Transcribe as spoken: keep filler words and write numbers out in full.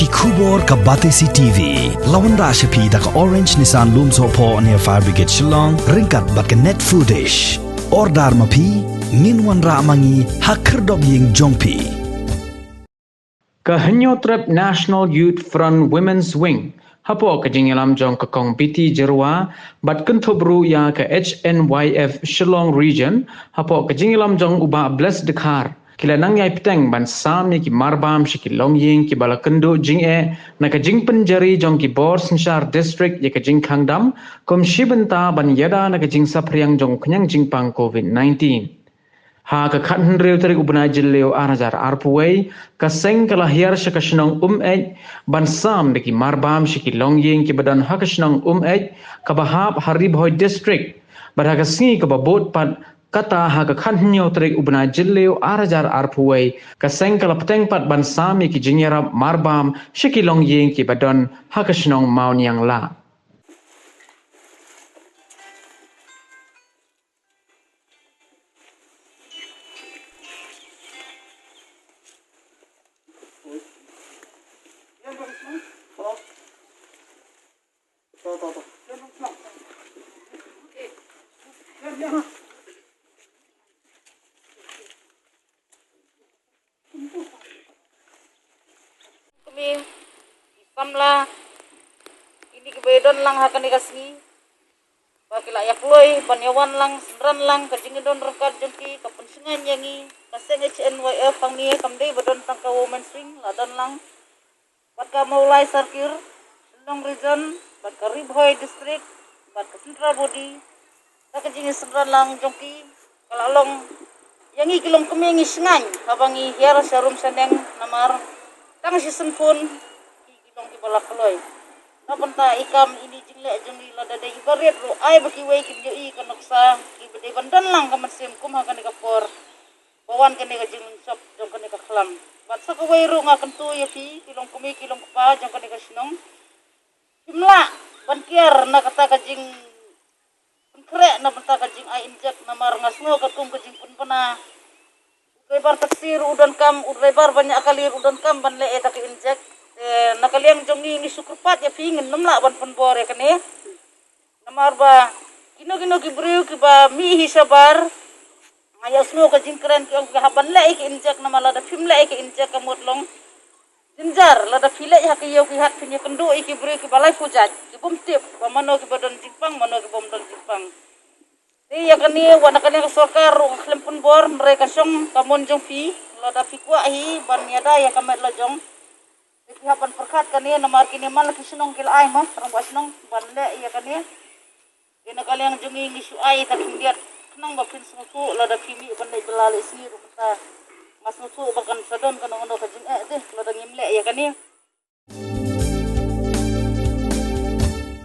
Khubor ka Batesi T V la wanrah sha phi da ka Orange Nissan Lumsohphoh near Fire Brigade Shillong ryngkat bad ka Net Foodish. Order ma phi, ngin wanrah ma ngi ha khyrdop ïing jong phi. Ka Hynñiewtrep National Youth Front Women's Wing hapoh ka jingïalam jong ka Kong Biti Jyrwa bad kynthup ruh ïa ka H N Y F Shillong Region hapoh ka jingïalam jong u Bah Bless Dkhar, ki la nang ïai bteng ban sam ïa ki marbam sha ki longïing kiba la kynduh jingeh na ka jingpynjari jong ki bor synshar district ïa ka jingkhang dam kum shi bynta ban ïada na ka jingsaphriang jong u khñiang jingpang covid nineteen. Ha ka khathynriew tarik u bnai Jylliew ar hajar arphew wei, ka seng ka la hiar sha ka shnong Umeit ban sam da ki marbam sha ki longïing kiba don ha ka shnong Umeit kaba hap ha Ri Bhoi District. Bad ha ka sngi kaba bud pat, kata ha ka khathynñiew tarik u bnai Jylliew ar hajar arphew wei, ka seng ka la bteng pat ban sam ïa ki jingïarap marbam sha ki longïing kiba don ha ka shnong Mawniangla. Kmie, ki samla, kine kiba ïadon lang ha kane ka sngi, ba ki la ïa kloi ban ïa wan lang, synran lang, ka jingïadon ryngkat jong ki ka pynshngaiñ ïa ngi. Ka seng H N Y F hangne kam dei ba don tang ka Women's Wing, la don lang bad ka Mawlai Circle, Shillong Region, bad ka Ri Bhoi District, bad ka Central Body. Da ka jingïasynran lang jong ki, ka la long ïa ngi ki longkmie ngi shngaiñ haba ngi hiar sha rum sha neng, namar tang shisien khun ki, ki long kiba la kloi. Na bynta i kam, ine i jingleh jong ngi, lada dei iba rit ruh, ai ba kiwei kin ïohi ka nuksa, kiba dei ban don lang ka mynsiem kum ha kane ka por ba wan kane ka jinglynshop jong kane ka khlam. Bad sa kawei ruh nga kyntu ïa phi ki longkmie ki longkpa jong kane ka shnong, phim lah ban kiar na kata ka jingpynkhreh na bynta ka jingai injek, namar nga sngew katkum ka jingpynbna, u driver taxi ruh u donkam, u driver ba ñiah kali ruh u donkam ban leh ïa kata ka injek. Te na ka liang jong ngi, ngi shu kyrpad ïa phi, ngin nym lah ban pynbor ïa kane. Namar ba kino kino ki briew kiba mih hi shabar, nga ïohsngew ka jingkren ki ong ki hap ban leh ïa ki injek, namar lada phim leh ïa ki injek ka mut long jynjar, lada phi leit ha ki ïew ki hat phin ïakynduh ïa ki briew kiba laiphew jait, ki bym tip ba mano kiba don jingpang, mano ki bym don jingpang. Te ïa kane, wat na kane ka sorkar ruh ka khlem pynbor, hynrei ka shong ka mon jong phi, lada phi kwah hi ban ïada ïa ka met la jong, te phi hap ban pyrkhat kane, namar kine man la ki shnong ki la ai ma rangbah shnong ban leh ïa kane. Te na ka liang jong ngi, ngi shu ai ïa ka khyndiat khnang ba phin sngewthuh, lada phi mih ban leit bylla leit sngi ruh mynta, nga sngewthuh ba kan sa don kano kano ka jingeh te lada ngim leh ïa kane.